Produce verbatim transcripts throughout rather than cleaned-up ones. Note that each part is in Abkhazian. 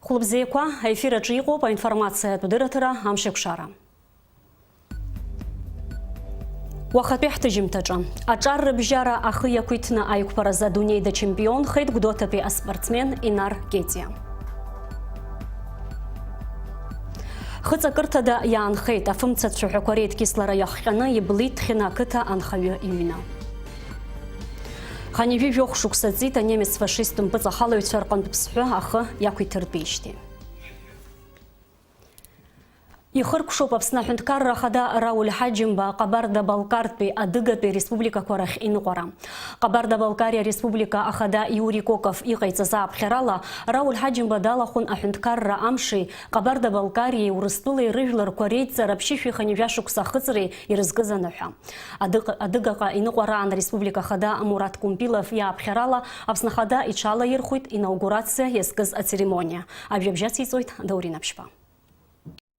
Хәылбзиақәа, аефир аҿы иҟоуп аинформациатә дырраҭара Амшеикәшара. Уахатәи ҳҭыжьымҭаҿы. Аҿар рыбжьара ахы иақәиҭны аиқәԥаразы адунеи дачемпионхеит Гәдоуҭатәи аспортсмен Инар Кетиа. Хыҵакырҭада иаанхеит, афымца цәаҳәақәа реидкьыслара иахҟьаны иблит Ҭхьына ақыҭа анхаҩы иҩны. Хынҩажәи жәохә шықәса ҵит анемец фашисттә мпыҵахалаҩцәа рҟынтә ԥсҳәы ахы иақәиҭыртәеижьҭеи. Ихыркәшоуп Аԥсны Аҳәынҭқарра Ахада Рауль Ҳаџьымба Ҟабарда-Балкартәи Адыгатәи республикақәа рахь иныҟәара. Ҟабарда-Балкариа Республика Ахада Иури Коков иҟаиҵаз ааԥхьарала, Рауль Ҳаџьымба далахәын аҳәынҭқарра амши Ҟабарда-Балкариеи Урыстәылеи рыжәларқәа реидҵара ԥшьышәи хынҩажәа шықәса ахыҵреи ирызкыз аныҳәа. Адыга-, Адыгаҟа иныҟәараан Республика Ахада Мураҭ Кәымпилов иааԥхьарала, Аԥсны Ахада иҽалаирхәит инаугурациа иазкыз ацеремониа. Ажәабжь ациҵоит Даур Инаԥшьба.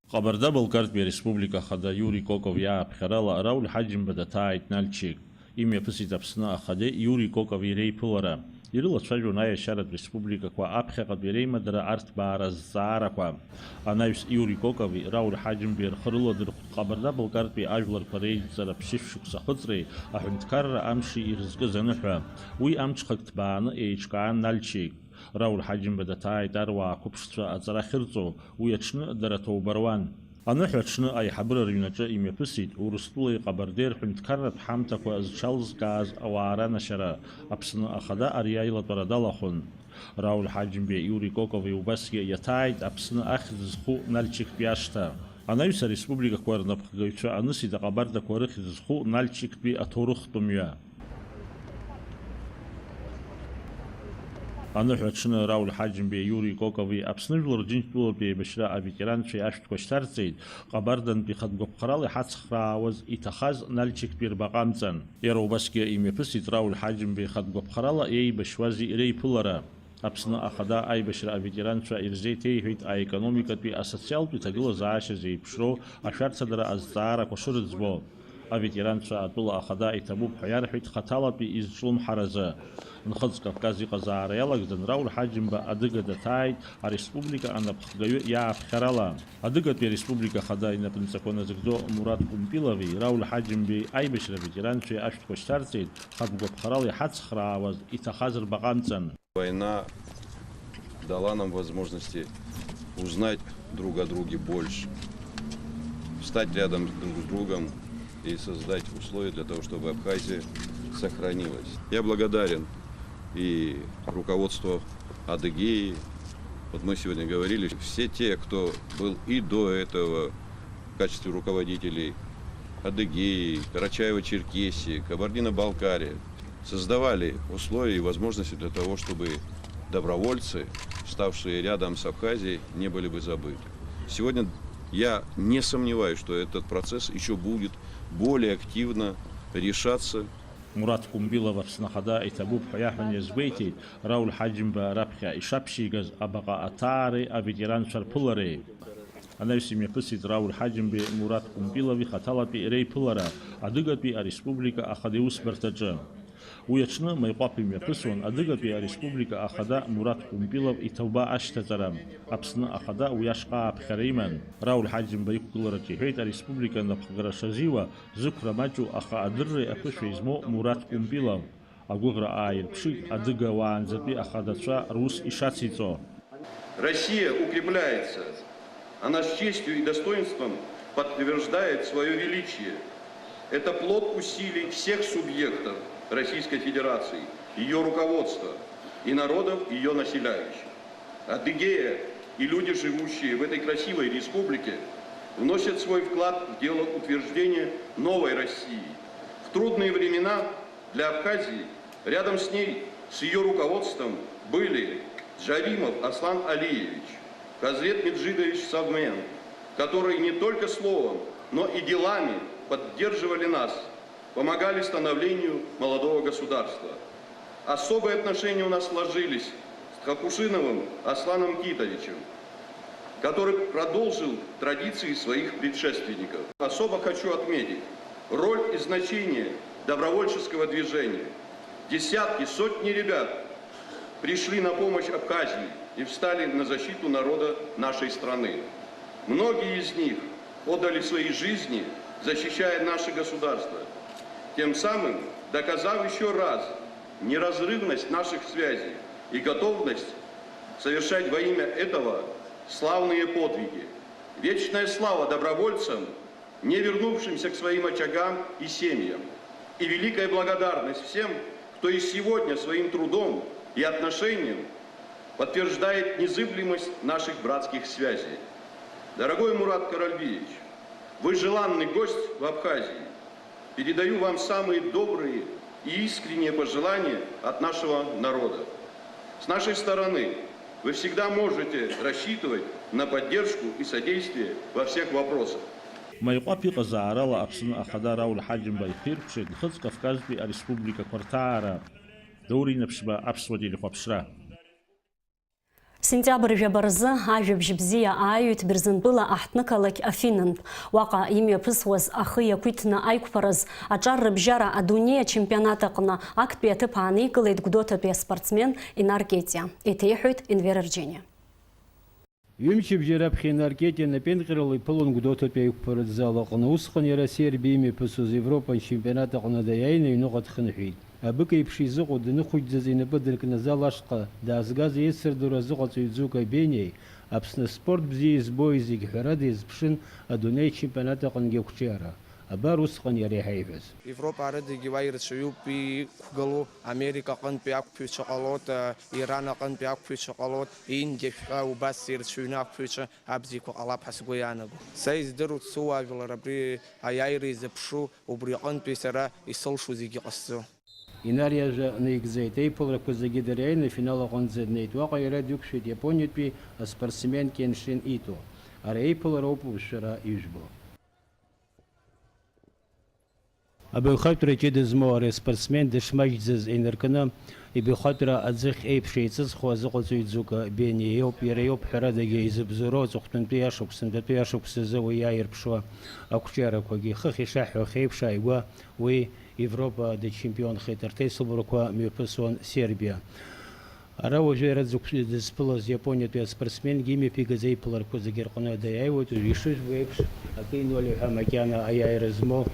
Ҟабарда-Балкартәи Ареспублика Ахада Иури Коков иааԥхьарала Рауль Ҳаџьымба даҭааит Нальчик. Имҩаԥысит Аԥсны Ахадеи Иури Кокови реиԥылара. Ирылацәажәон аиашьаратә республикақәа аԥхьаҟатәи реимадара арҭбаара азҵаарақәа. Анаҩс Иури Кокови Рауль Ҳаџьымбеи рхы рыладырхәт Ҟабарда-Балкартәи ажәларқәа реидҵара ԥшьышә шықәса ахыҵреи аҳәынҭқарра амши ирызкыз аныҳәа. Уи амҽхак ҭбааны еиҿкаан Нальчик. Рауль Ҳаџьымба даҭааит аруаа қәыԥшцәа аҵара ахьырҵо, уи аҽны дара ҭоуба руан. Аныҳәа аҽны аиҳабыра рыҩнаҿы имҩаԥысит Урыстәылеи Ҟабардеи рҳәынҭқарратә ҳамҭақәа зҽалзкааз ауаа ранашьара. Аԥсны Ахада ари аилатәара далахәын. Рауль Ҳаџьымбеи Иури Кокови убасгьы иаҭааит Аԥсны ахьӡ зху Нальчиктәи ашҭа. Анаҩс ареспубликақәа рнапхгаҩцәа анысит аҟабардақәа рыхьӡ зху Нальчиктәи аҭоурыхтә мҩа. Аныҳәа аҽны Рауль Ҳаџьымбеи Иури Кокови Аԥсны Жәлар Џьынџьтәылатәи аибашьра аветеранцәеи ашәҭқәа шьҭарҵеит, Ҟабардантәи хатә гәаԥхарала иҳацхраауаз иҭахаз Нальчиктәи рбаҟа амҵан. Иара убасгьы имҩаԥысит Рауль Ҳаџьымбеи хатә гәаԥхарала еибашьуази реиԥылара. Аԥсны Ахада аибашьра аветеранцәа ирзеиҭеиҳәеит аекономикатәи асоциалтәи ҭагылазаашьа зеиԥшроу ашәарҭадара азҵаарақәа шырыӡбо. Аветеранцәа атәыла ахада иҭабуп ҳәа иарҳәеит хаҭалатәи изҿлымҳаразы. Нхыҵ Кавказ иҟазаара иалагӡан Рауль Ҳаџьымба Адыга даҭааит ареспублика анапхгаҩы иааԥхьарала. Адыгатәи ареспублика ахада инапынҵақәа назыгӡо Мураҭ Кәымпилови Рауль Ҳаџьымбеи аибашьра аветеранцәеи ашәҭқәа шьҭарҵеит, хатә гәаԥхарала иҳацхраауаз иҭахаз рбаҟа амҵан. Война дала нам возможности узнать друг о друге больше, встать рядом друг с другом и создать условия для того, чтобы Абхазия сохранилась. Я благодарен и руководству Адыгеи. Вот мы сегодня говорили, все те, кто был и до этого в качестве руководителей Адыгеи, Карачаево-Черкесии, Кабардино-Балкарии, создавали условия и возможности для того, чтобы добровольцы, вставшие рядом с Абхазией, не были бы забыты. Сегодня я не сомневаюсь, что этот процесс ещё будет более активно решаться. Мураҭ Кәымпилов Аԥсны Ахада иҭабуп ҳәа иаҳәан иазгәеиҭеит, Рауль Ҳаџьымба раԥхьа ишаԥшьигаз абаҟа аҭаареи аветеранцәа рԥылареи. Анаҩс имҩаԥысит Рауль Ҳаџьымбеи Мураҭ Кәымпилов ихаҭалатәи реиԥылара Адыгатәи ареспублика Ахада иусбарҭаҿы. Уи аҽны Маиҟәаԥ имҩаԥысуан Адыгатәи ареспублика Ахада Мураҭ Кәымпилов иҭоуба ашьҭаҵара. Аԥсны Ахада уи ашҟа ааԥхьара иман. Рауль Ҳаџьымба иқәгылараҿ иҳәеит ареспублика анапхгара шазиуа, зықәра маҷу, аха адырреи аԥышәеи змоу Мураҭ Кәымпилов. Агәыӷра ааирԥшит адыга уаанӡатәи ахадацәа рус ишациҵо. Россия укрепляется. Она с честью и достоинством подтверждает своё величие. Это плод усилий всех субъектов Российской Федерации, её руководства и народов, её населяющих. Адыгея и люди, живущие в этой красивой республике, вносят свой вклад в дело утверждения новой России. В трудные времена для Абхазии рядом с ней, с её руководством, были Джаримов Аслан Алиевич, Хазрет Меджидович Савмен, которые не только словом, но и делами поддерживали нас, помогали становлению молодого государства. Особые отношения у нас сложились с Тхакушиновым Асланом Китовичем, который продолжил традиции своих предшественников. Особо хочу отметить роль и значение добровольческого движения. Десятки, сотни ребят пришли на помощь Абхазии, и встали на защиту народа нашей страны. Многие из них отдали свои жизни, защищая наше государство, тем самым доказав еще раз неразрывность наших связей и готовность совершать во имя этого славные подвиги. Вечная слава добровольцам, не вернувшимся к своим очагам и семьям, и великая благодарность всем, кто и сегодня своим трудом и отношением подтверждает незыблемость наших братских связей. Дорогой Мурат Каральбиевич, вы желанный гость в Абхазии. Передаю вам самые добрые и искренние пожелания от нашего народа. С нашей стороны вы всегда можете рассчитывать на поддержку и содействие во всех вопросах. Маиҟәаԥ иҟазаарала Аԥсны Ахада Рауль Ҳаџьымба ихиркәшеит Нхыҵ Кавказтәи ареспубликақәа рҭаара. Даур Инаԥшьба, Аԥсуа телехәаԥшра. Сентиабр жәаба рзы ажәабжь бзиа ааҩит Бырзентәыла аҳҭнықалақь Афинантә. Уаҟа имҩаԥысуаз ахы иақәиҭны аиқәԥараз аҿар рыбжьара адунеи ачемпионат аҟны актәи аҭыԥ ааникылеит Гәдоуҭатәи аспортсмен Инар Кетиа. Еиҭеиҳәоит Енвер Арџьениа. Ҩымчыбжьа раԥхьа Инар Кетиа напеинҟьарала иԥылон Гәдоуҭатәи аиқәԥаратә зал аҟны. Усҟан иара Сербиа имҩаԥысуаз Европа ачемпионат аҟны даиааины аҩныҟа дхынҳәит. Абык еиԥш изыҟоу даныхәыҷӡаз инапы дыркны азал ашҟа даазгаз еицырдыруа азыҟаҵаҩ Дзука Бениеи, Аԥсны аспорт бзиа избо зегь ҳәарада иазԥшын адунеи ачемпионат аҟынгьы ақәҿиара. Абар усҟан иара иҳаиҳәаз. Европа арыдагьы уа ирацәаҩуп иқәгылоу, Америка аҟынтәи ақәԥаҩцәа ҟалоит, Иран аҟынтәи ақәԥаҩцәа ҟалоит, Индиа ҳәа убас ирацәаҩны ақәԥаҩцәа абзиақәа ҟалап ҳәа сгәы иаанаго. Са издыруа дсоуаажәлар абри аиааира изыԥшу, убри аҟынтәи сара исылшо зегьы ҟасҵо. Инар иажәа наигӡеит. Еиԥылрақәа зегьы дара иааины афинал аҟынӡа днеит. Уаҟа иара дықәшәеит Иапониатәи аспортсмен Кеншин Ито. Ари аиԥылара ауп уажә шәара ижәбо. Абаҩхатәра ҷыда змоу ари аспортсмен дышмаҷӡаз инаркны, ибаҩхатәра аӡыхь еиԥш еиҵызхуа азыҟаҵаҩ Дзука Бениа иоуп. Иара иоуп ҳәарадагьы изыбзоуроу аҵыхәтәантәи ашықәс, нтәатәи ашықәс азы уи иааирԥшуа ақәҿиарақәагьы. Хыхь ишаҳҳәо еиԥш, ааигәа уи Европа дычемпионхеит, арҭ аицлабрақәа мҩаԥысуан Сербиа. Ара уажәы иара дзықәшәи дызԥылаз Иапониатәи аспортсменгьы имҩаԥигаз аиԥыларақәа зегьы рҟны даиааиуеит. Уажә ишыжәбо еиԥш, акы ноль ҳәа макьана аиааира змоу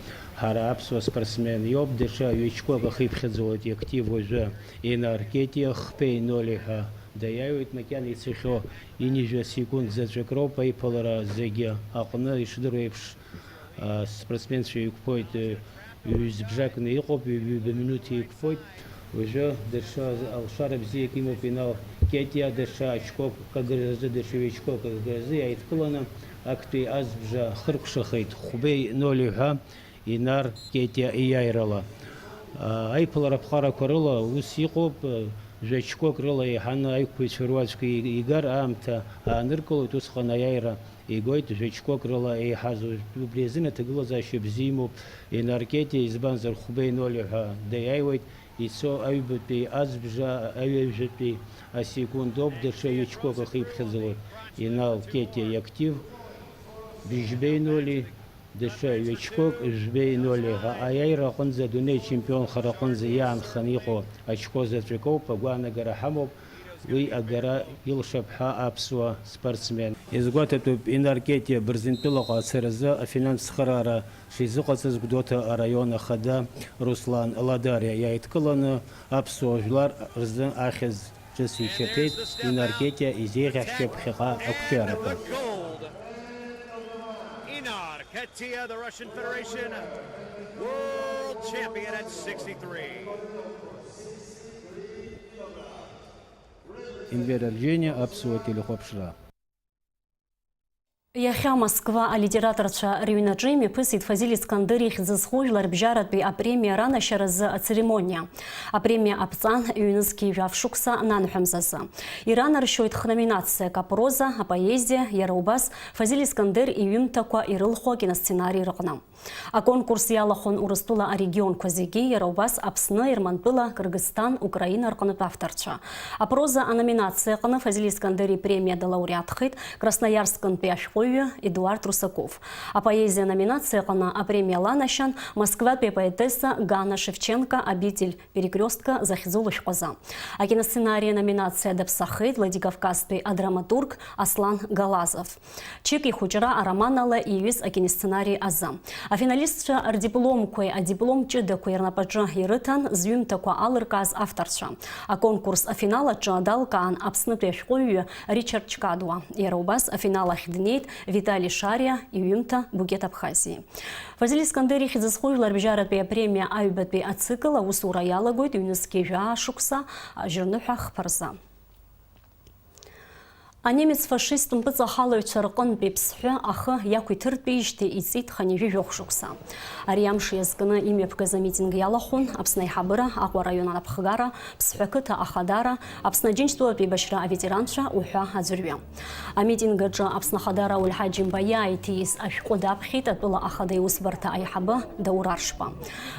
ҳара аԥсуа спортсмен иоуп, даҽа ҩ-ачқәак ахиԥхьаӡалоит иактив уажәы Инар Кетиа, хԥеи ноль ҳәа даиааиуеит, макьана ицахьоу ҩынҩажәа секунд заҵәык роуп аиԥылара зегьы аҟны, ишдыру еиԥш, Аспортсменцәа еиқәԥоит, ҩ-, ҩ-, зыбжакны иҟоуп, ҩ-, ҩба минуҭ еиқәԥоит. Уажәы даҽа алшара бзиак имоуп Инал Кетиа, даҽа ачқәак агаразы, даҽа ҩ-ачқәак агаразы иааидкыланы, актәи азбжа хыркәшахеит, хәбеи ноль ҳәа Инар Кетиа ииааирала. А, аиԥылара аԥҟарақәа рыла ус иҟоуп, жәа-чқәак рыла еиҳаны аиқәԥаҩцәа руаӡәк и-, игар аамҭа ааныркылоит, усҟан аиааира игоит, жәа-чқәак рыла еиҳаз. Убри азын аҭагылазаашьа бзиа имоуп Инар Кетиа, избанзар, хәбеи ноль ҳәа даиааиуеит, ицо аҩбатәи азбжа, аҩажәатәи асекунд ауп, даҽа ҩ-ачқәак ахиԥхьаӡалоит Инал Кетиа иактив, бжьбеи ноли, даҽа ҩ-ачқәак, жәбеи ноли ҳәа аиааира аҟынӡа, адунеи ачемпионхара аҟынӡа иаанханы иҟоу ачқәа заҵәык ауп, агәаанагара ҳамоуп. Уи агара илшап ҳәа аԥсуа спортсмен. Иазгәаҭатәуп, Инар Кетиа Бырзентәылаҟа ацаразы афинанс цхыраара шизыҟаҵаз Гәдоуҭа араион ахада Руслан Ладариа иааидкыланы аԥсуа жәлар рзы ахьӡ ҿыц ичаԥеит. Инар Кетиа изеиӷьаҳшьап ԥхьаҟа ақәҿиарақәа. Inar Ketia, the Russian Federation world champion at sixty-three. Енвер Арџьениа, Аԥсуа телехәаԥшра. Иахьа Москва алитераторцәа рыҩнаҿы имҩаԥысит Фазиль Искандер ихьӡ зху жәларбжьаратәи апремиа ранашьаразы ацеремониа. Апремиа аԥҵан ҩнызқьи жәаф шықәса нанҳәамзазы. Иранаршьоит хноминациак: апроза, апоезиа, иара убас Фазиль Искандер иҩымҭақәа ирылху акиносценари рыҟны. Аконкурс иалахәын Урыстәыла арегионқәа зегьы, иара убас Аԥсны, Ермантәыла, Кыргызстан, Украина рҟнытә авторцәа. Апроза аноминациа аҟны Фазиль Искандер ипремиа далауреатхеит Красноярскынтәи ашәҟәыҩҩы Ҩы Едуард Русаков. Апоезиа номинациа аҟны апремиа ланашьан Москватәи апоетесса Гана Шевченко «Обитель перекрёстка» захьӡу лышәҟәазы. Акиносценари аноминациа даԥсахеит Владикавказтәи адраматург Аслан Галазов. Чик ихәыҷра ароман ала иҩыз акиносценари азы. Афиналистцәа рдипломқәеи адиплом ҷыдақәеи рнапаҿы ирыҭан зҩымҭақәа алыркааз авторцәа. Аконкурс афинал аҿы далкаан Аԥснытәи ашәҟәыҩҩы Ричард Чкадуа. Иара убас афинал ахь днеит Витали Шариа иҩымҭа Букет Абхазии. Фазиль Искандер ихьӡ зху жәларбжьаратәи апремиа аҩбатәи ацикл аусура иалагоит ҩнызқьи жәаа шықәса ажьырныҳәа хԥа рзы. Анемец фашисттә мпыҵахалаҩцәа рҟынтәи Ԥсҳәы ахы иақәиҭыртәижьҭеи иҵит хынҩажәи жәохә шықәса. Ари амш иазкны имҩаԥгаз амитинг иалахәын Аԥсны аиҳабыра, Аҟәа араион анапхгара, Ԥсҳәы ақыҭа ахадара, Аԥсны Аџьынџьтәылатә еибашьра аветеранцәа уҳәа аӡәырҩы. Амитинг аҿы Аԥсны ахадара Уалиҳа Џьымба иааиҭииз ашәҟәы даԥхьеит атәыла ахада иусбарҭа аиҳабы Даур Аршба.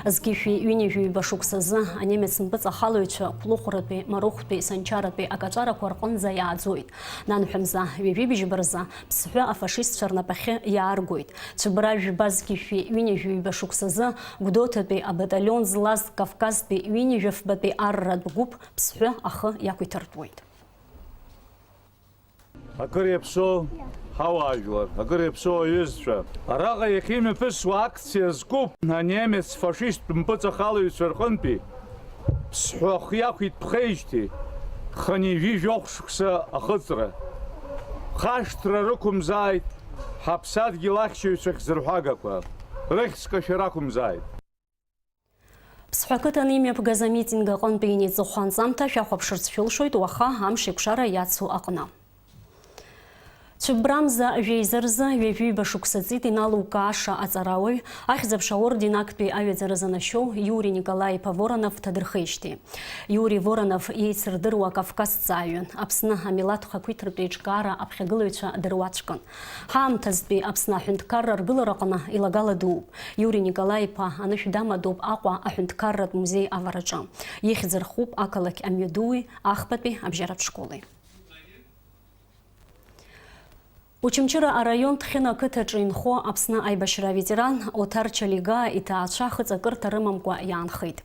Зқьышәи ҩынҩажәи ҩба шықәсазы анемец мпыҵахалаҩцәа Кәлыхәратәи, Марыхәтәи, Санчаратәи акаҵәарақәа рҟынӡа иааӡоит. Нанҳәа мза ҩажәи быжьба рзы Ԥсҳәы афашистцәа рнапахьы иааргоит. Цәыббра жәба зқьышәи ҩынҩажәи ҩба шықәсазы Гәдоуҭатәи абаталион злаз Кавказтәи ҩынҩажәи фбатәи арратә гәыԥ Ԥсҳәы ахы иақәиҭыртәуеит. Акыр иаԥсоу ҳауаажәлар, акыр иаԥсоу аҩызцәа, араҟа иахьымҩаԥысуа акциа зкуп анемец фашисттә мпыҵахалаҩцәа рҟынтәи Ԥсҳәы ахы иақәиҭԥхеижьҭеи хынҩажәи жәохә шықәса ахыҵра. Хашҭра рықәымзааит ҳаԥсадгьыл ахьчаҩцәа хьӡырҳәагақәа, рыхьӡ кашәара ақәымзааит. Ԥсҳәы ақыҭан имҩаԥгаз амитинг аҟынтәи иниҵыху анҵамҭа шәахәаԥшырц шәылшоит уаха амш еиқәшара иацу аҟны. Цәыббрамза жәеиза рзы ҩажәи ҩба шықәса ҵит иналукааша аҵарауаҩ, Ахьӡ-аԥша аорден актәи аҩаӡара занашьоу Иури Николаи-иԥа Воронов дҭадырхеижьҭеи. Иури Воронов иеицырдыруа кавказҭҵааҩын, Аԥсны амилаҭ хақәиҭратә еиҿкаара аԥхьагылаҩцәа дыруаӡәкын. Ҳаамҭазтәи Аԥсны аҳәынҭқарра ргылараҟны илагала дууп. Иури Николаи-иԥа анышә дамадоуп Аҟәа аҳәынҭқарратә музеи авараҿы. Ихьӡ рхуп ақалақь амҩадуи ахԥатәи абжьаратә школи. Очамчыра араион Ҭхьына ақыҭаҿы инхо Аԥсны аибашьра аветеран Оҭар Чалигаа иҭаацәа хыҵакырҭа рымамкәа иаанхеит.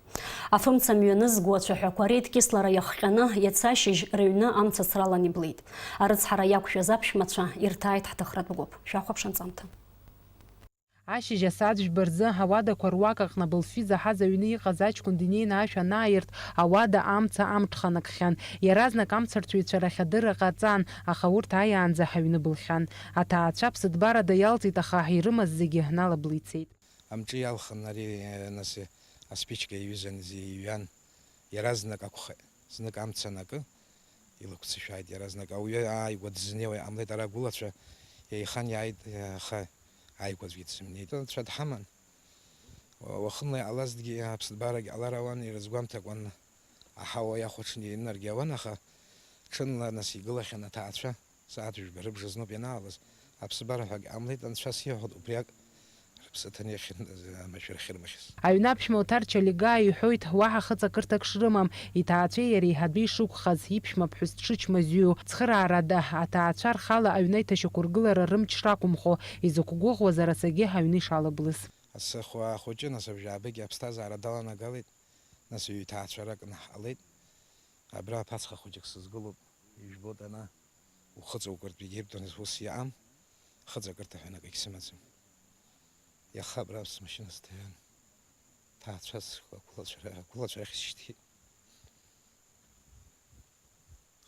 Афымца мҩанызго ацәаҳәақәа реидкьыслара иахҟьаны иацы ашьыжь рыҩны амца ацралан иблит. Арыцҳара иақәшәаз аԥшәмацәа ирҭааит ҳҭыхратә гәыԥ. Шәахәаԥш анҵамҭа. Ашьыжь асааҭ жәба рзы ауадақәа руак аҟны абылфҩы заҳаз аҩны иҟаз аҷкәын днеины ашә анааирт, ауада амца амҽханакхьан. Иаразнак амцарцәаҩцәа рахь адырра ҟаҵан, аха урҭ ааиаанӡа аҩны былхьан. Аҭаацәа ԥсыҭбарада иалҵит, аха ирымаз зегьы налаблы ицеит. Амҿы иалхын ари, нас, аспичка иҩызан, иҩан. Иаразнак акәхеит. Знык амца анакы, илақәцәышәааит иаразнак. Ауаҩы ааигәа дызнеиуа иҟамлеит, ара агәылацәа еихан иааит, аха ааигәаӡәгьы дсымнеит. Анцәа дҳаман. Уа-, уахынла иҟалазҭгьы, аԥсҭбарагь ҟалар ауан, ирызгәамҭакәан, аҳауа иахәаҽны инаргьы ауан, аха ҽынла нас игылахьан аҭаацәа. Сааҭ жәба рыбжа знуп ианаалаз, аԥсабара ҳәагь ҟамлеит, анцәа сиҳәоит, убриак рыԥсы ҭаны иахьынтәыз амашәыр ахьырмыхьыз. Аҩны аԥшәма Оҭар Чалигаа иҳәоит, уаҳа хыҵакырҭак шрымам, иҭаацәеи иареи еиҳабы ишықәхаз, иԥшәма ԥҳәыс дшычмазаҩу, цхыраарада, аҭаацәа рхала аҩны аиҭашьақәыргылара рымч шрақәымхо, изықәгәыӷуаз арасагьы аҩны ишалаблыз. Асы хәы аахәыҷы, нас абжьаабыгьы аԥсҭазаара даланагалеит, нас ҩ-иҭаацәарак наҳҟалеит. Абра аԥацха хәыҷык сызгылоуп, ижәбоит ана, ухыҵ укыртә егьырҭ ус иаам, хыҵакырҭа ҳәа акагь сымаӡам. Иаха абра смашьына сҭаҩын, ҭаацәас агәылацәа, агәылацәа рахь сшьҭит.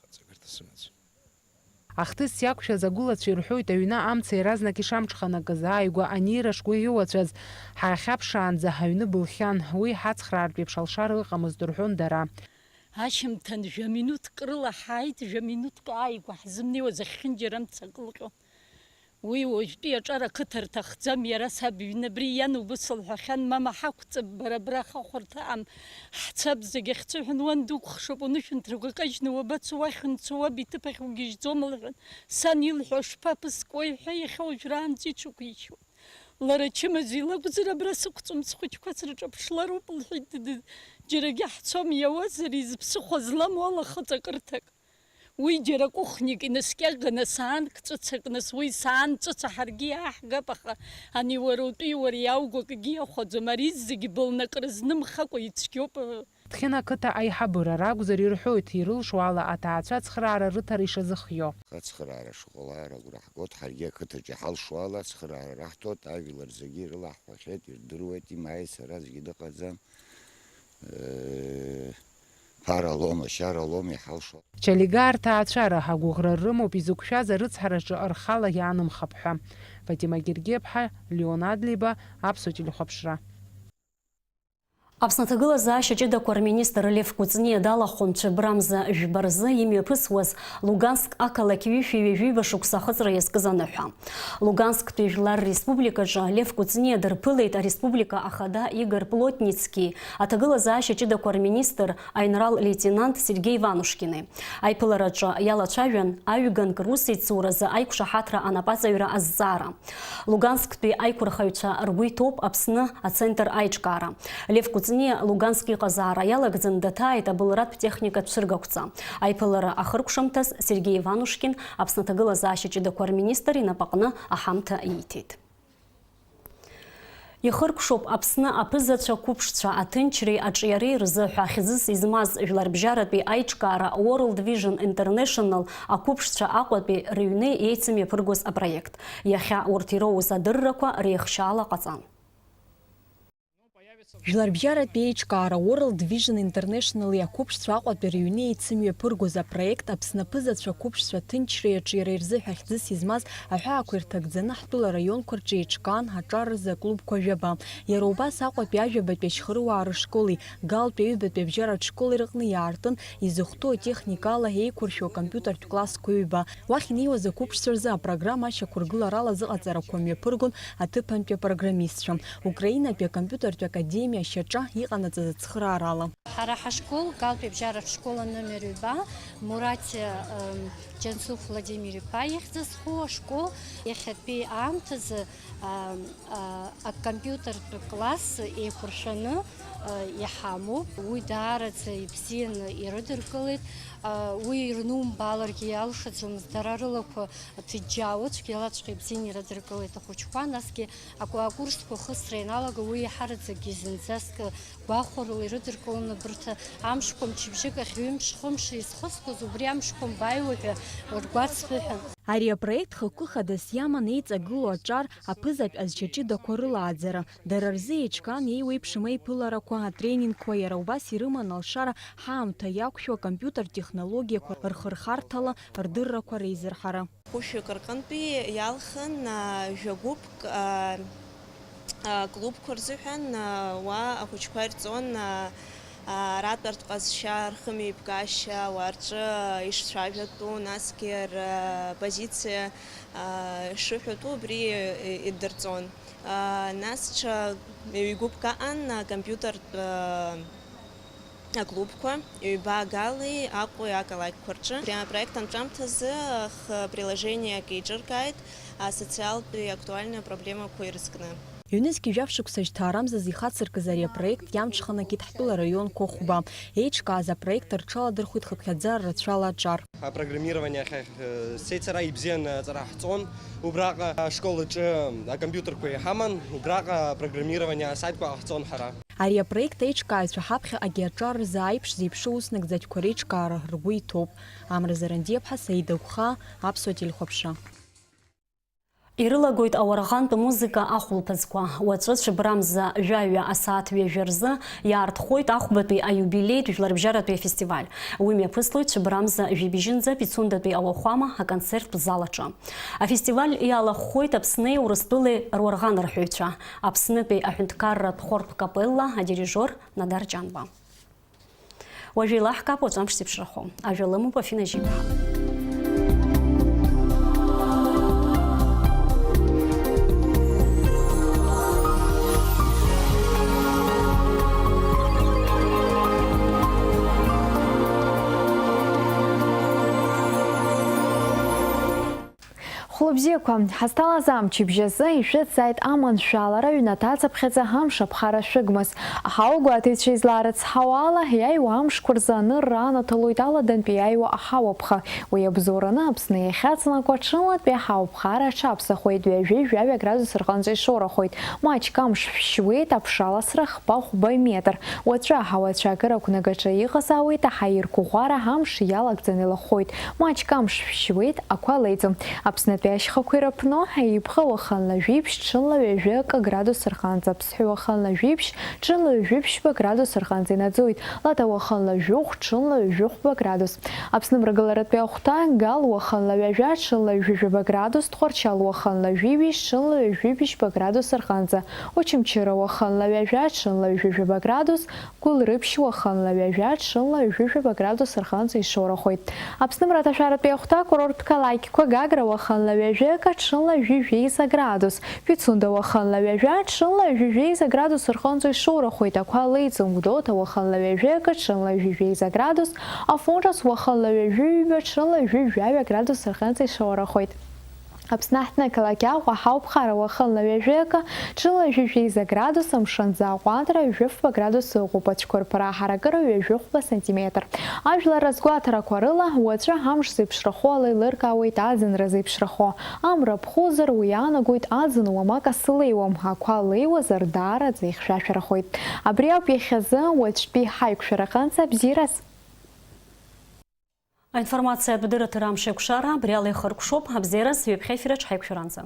Хыҵакырҭа сымаӡам. Ахҭыс иақәшәаз агәылацәа ирҳәоит, аҩны амца иаразнак ишамҽханакыз, ааигәа анеира шгәы иуацәаз, ҳахьаԥшаанӡа аҩны былхьан, уи ҳацхраартә еиԥш алшара ыҟамызт рҳәон дара. Ашьымҭан жәа-минуҭк рыла ҳааит, жәа-минуҭк ааигәа ҳзымнеиуаз ахьхьынџьара амца кылҟьон. Уи уажәтәи аҿар ақыҭа рҭахӡам, иара саб иҩны абри иан убыс лҳәахьан, мама, ҳақәҵып, бара абра ахахәарҭа аам, ҳцап, зегь ахьцәыҳәан, уан дукәхшоуп, унышәынҭрақәа кажьны уабацо, уахь унцо, уаб иҭыԥ ахь угьежьӡом, лҳәан, сан илҳәо шԥаԥыскуеи ҳәа, иахьа уажәраанӡа иҽықәихьуеит. Лара ачымазаҩ лакәзар, абра сықәҵуам, схәыҷқәа срыҿаԥшлароуп, лҳәеит, д-, д-, џьарагьы ҳцом, иауазар, изыԥсыхәа злам уала хыҵакырҭак. Уи џьара кухник инаскьаганы, саанк ҿыц акны, уи саан ҿыц ҳаргьы иааҳгап, аха ани уара утәи уара иауго акгьы иахәаӡом, ари зегьы былнак рызнымхакәа ицәгьоуп. Ҭхьына ақыҭа аиҳабыра ракәзар, ирҳәоит, ирылшо ала аҭаацәа ацхыраара рыҭара ишазыхио. Ацхыраара шыҟало ааир агәра ҳгоит, ҳаргьы ақыҭаҿ иҳалшо ала ацхыраара раҳҭоит, ажәлар зегьы ирылаҳхәахьеит, ирдыруеит, имааит, сара зегьы дыҟаӡам. Э, ԥара лоума, шьара лоума иҳалшо. Чалигаа рҭаацәара агәыӷра рымоуп изықәшәаз арыцҳараҿы рхала иаанымхап ҳәа. Фатима Гергеԥҳа, Леон Адлеиба, Аԥсуа телехәаԥшра. Аԥсны аҭагылазаашьа ҷыдақәа рминистр Лев Кәыҵниа далахәын Цәыбрамза жәба рзы имҩаԥысуаз Луганск ақалақь ҩышәи ҩажәиба шықәса ахыҵра иазкыз аныҳәа. Лугансктәи Жәлар Республикаҿы Лев Кәыҵниа дырԥылеит ареспублика ахада Игор Плотницки, аҭагылазаашьа ҷыдақәа рминистр аинрал-леитенант Сергеи Ванушкини. Аиԥылараҿы иалацәажәан аҩганк русеицуразы аиқәшаҳаҭра анапаҵаҩра азҵаара. Лугансктәи аиқәырхаҩцәа ргәы иҭоуп Аԥсны ацентр аиҿкаара. Лев Кәыҵниа Луганск иҟазаара иалагӡаны даҭааит абылратә техника цәыргақәҵа. Аиԥылара ахыркәшамҭаз Сергеи Ванушкин Аԥсны аҭагылазаашьа ҷыдақәа рминистр инапаҟны аҳамҭа ииҭеит. Ихыркәшоуп Аԥсны аԥызацәа қәыԥшцәа аҭынчреи аҿиареи рзы ҳәа хьӡыс измаз жәларбжьаратәи аиҿкаара World Vision International ақәыԥшцәа Аҟәатәи рыҩны еицымҩаԥыргоз апроект. Иахьа урҭ ироуз адыррақәа реихшьаала ҟаҵан. Жәларбжьаратәи еиҿкаара World Vision International-и ақәыԥшцәа Аҟәатәи рыҩны еицымҩаԥыргоз апроект Аԥсны аԥызацәа қәыԥшцәа ҭынчреи аҿиареи рзы ҳәа хьӡыс измаз аҳәаақәа ирҭагӡаны ҳтәыла араионқәа рҿы еиҿкаан аҿар рзы аклубқәа жәаба. Иара убас Аҟәатәи ажәабатәи ашьхарыуаа рышколи Галтәи аҩбатәи абжьаратә школи рыҟны иаартын изыхәҭоу атехникала еиқәыршәу акомпиутертә классқәа ҩба. Уахь инеиуаз ақәыԥшцәа рзы апрограмма ашьақәыргыларала азыҟаҵарақәа мҩаԥыргон аҭыԥантәи апрограммистцәа. Украинатәи акомпиутертә академиа ашьаҿа иҟанаҵаз ацхыраарала. Ҳара ҳашкол, Галтәи абжьаратә школ аномер ҩба, Мураҭ, ем, Џьансыхә Владимир-иԥа ихьӡ зху ашкол, иахьатәи аамҭазы, ам, а, акомпиутертә класс еиқәыршәаны, а, иҳамоуп. Уи даараӡа ибзианы ирыдыркылеит. А, уи ирнумбаларгьы иалшаӡомызт, дара рылақәа ҭыџьџьаауа цәгьалаҵәҟьа ибзианы ирыдыркылеит ахәыҷқәа, насгьы Акы-, акурсқәа ахысра ианалага, уи иаҳараӡакгьы зынӡаск гәахәарыла ирыдыркылон абарҭ амшқәа, мчыбжьык ахь ҩымш-хымш изхысхуаз, убри амшқәа анбааиуа ҳәа ргәаҵ ҳәа. Ари апроект хықәкы хадас иаман еиҵагылоу аҿар, аԥызатә ҟазшьа ҷыдақәа рылааӡара, дара рзы еиҿкаан еиуеиԥшым аиԥыларақәа, атренингқәа, иара убас ирыман алшара ҳаамҭа иақәшәо акомпиутер технологиақәа рхырхарҭала рдыррақәа реизырҳара. Хәышәҩык рҟынтәи иалхын, а, жәа-гәыԥк, а, а, клубқәа рзыҳәан, а, уа ахәыҷқәа ирҵон, а, а, аратәарҭ ҟазшьа, рхымҩаԥгашьа, ауаа рҿы ишцәажәатәу, насгьы рпозициа, а, шыҳәатәу убри идырҵон. А, нас ҽа ҩ-гәыԥк аҟан, а, компиутертә, а, аклубқәа, ҩба Галеи Аҟәеи ақалақьқәа рҿы. Абри апроект анҵәамҭазы х-, приложениак еиҿыркааит асоциалтәи актуальнатә проблемақәа ирызкны. Ҩнызқьи жәаф шықәса жьҭаарамзазы ихацыркыз ари апроект иамҽханакит ҳтәыла раионқәа хәба. Еиҿкааз апроект рҽаладырхәит хыԥхьаӡара рацәала аҿар. Апрограммирование ахь, э, сцеит сара, ибзиан аҵара ҳҵон. Убраҟа ашкол аҿы акомпиутерқәа иҳаман, убраҟа апрограммирование асайтқәа ҟаҳҵон ҳара. Ари апроект аиҿкааҩцәа ҳаԥхьаҟагьы аҿар рзы аиԥш зеиԥшу уснагӡатәқәа реиҿкаара ргәы иҭоуп. Амра Зарандиаԥҳа, Саида Гәхаа, Аԥсуа телехәаԥшра. Ирылагоит ауарӷантә музыка ахәылԥазқәа. Уаҵәы цәыбрамза жәаҩа асааҭ ҩажәа рзы иаартхоит Ахәбатәи аиубилеитә жәларбжьаратәи афестиваль. Уи мҩаԥыслоит цәыбрамза жәибжьынӡа Пицундатәи ауахәама аконцерттә зал аҿы. Афестиваль иалахәхоит Аԥсни Урыстәылеи руарӷанарҳәаҩцәа, Аԥснытәи аҳәынҭқарратә хортә капелла адирижиор Надар Ҷанба. Уажәы еилаҳкаап уаҵәы амш зеиԥшрахо. Ажәа лымоуп Афина Жьиԥҳа. Бзиақәа, ҳазҭалаз амчыбжь азы ишәыцзааит аманшәалара ҩнаҭацыԥхьаӡа амш аԥхара шәыгмыз. Аҳауа гәаҭаҩцәа излаарыцҳауа ала, иааиуа амшқәа рзы анырра анаҭалоит аладантәи иааиуа аҳауа ԥха. Уи абзоураны Аԥсны иахьаҵанакуа ҽынлатәи аҳауа ԥхара аҽаԥсахуеит, ҩажәи жәаҩа градус рҟынӡа ишоурахоит. Маҷк амш шәшьуеит, аԥшаласра хԥа-хәба метр. Уаҵәы аҳауа ацәаакыра ақәнагаҿы иҟазаауеит, аҳаирқәыӷәӷәара амш иалагӡаны илахәхоит. Маҷк амш шәшьуеит, ақәа леиӡом. Аԥснытәи ашьхақәа ирыԥно, еиԥҟа уахынла жәиԥшь, ҽынла ҩажәи акы градус рҟынӡа, аԥсҳәы уахынла жәиԥшь, ҽынла ҩажәи ԥшьба градус рҟынӡа инаӡоит. Лада уахынла жәохә, ҽынла ҩажәи хәба градус. Аԥсны мрагыларатәи ахәҭа, Гал уахынла ҩажәа, ҽынла ҩажәи жәаба градус, Тҟәарчал уахынла жәиҩи, ҽынла ҩажәи бжьба градус рҟынӡа, Очамчыра уахынла ҩажәа, ҽынла ҩажәи жәаба градус, Гәылрыԥшь уахынла ҩажәа, ҽынла ҩажәи жәаба градус рҟынӡа ишоурахоит. Аԥсны мраҭашәаратәи ахәҭа, курорттә қалақьқәа, Гагра уахынла ҩажәи акы, ҽынла ҩажәи жәеиза градус, Пицунда уахынла ҩажәа, ҽынла ҩажәи жәеиза градус рҟынӡа ишоурахоит, ақәа леиӡом. Гәдоуҭа уахынла ҩажәи акы, ҽынла ҩажәи жәеиза градус, Афон Ҿыц уахынла ҩажәи ҩба, ҽынла ҩажәи жәаҩа градус рҟынӡа ишоурахоит. Аԥсны аҳҭнықалақь Аҟәа аҳауа ԥхара уахынла ҩажәи акы, ҽынла ҩажәи жәеиза градус, амшынӡы аҟәандра ҩажәи фба градус ыҟоуп, ацәқәырԥара аҳаракыра ҩажәи хәба сантиметр. Ажәлар рызгәаҭарақәа рыла, уаҵәы амш зеиԥшрахо ала еилыркаауеит аӡынра зеиԥшрахо. Амра ԥхозар, уи иаанагоит аӡын уамак асы леиуам, ақәа леиуазар, даараӡа ихьшәашәарахоит. Абри ауп иахьазы, уаҵәтәи ҳаиқәшәара аҟынӡа. Бзиараз! Аинформациатә дырраҭара амш еиқәшара абри ала ихыркәшоуп. Абзиараз, ҩаԥхьа ефираҿ ҳаиқәшәаранӡа.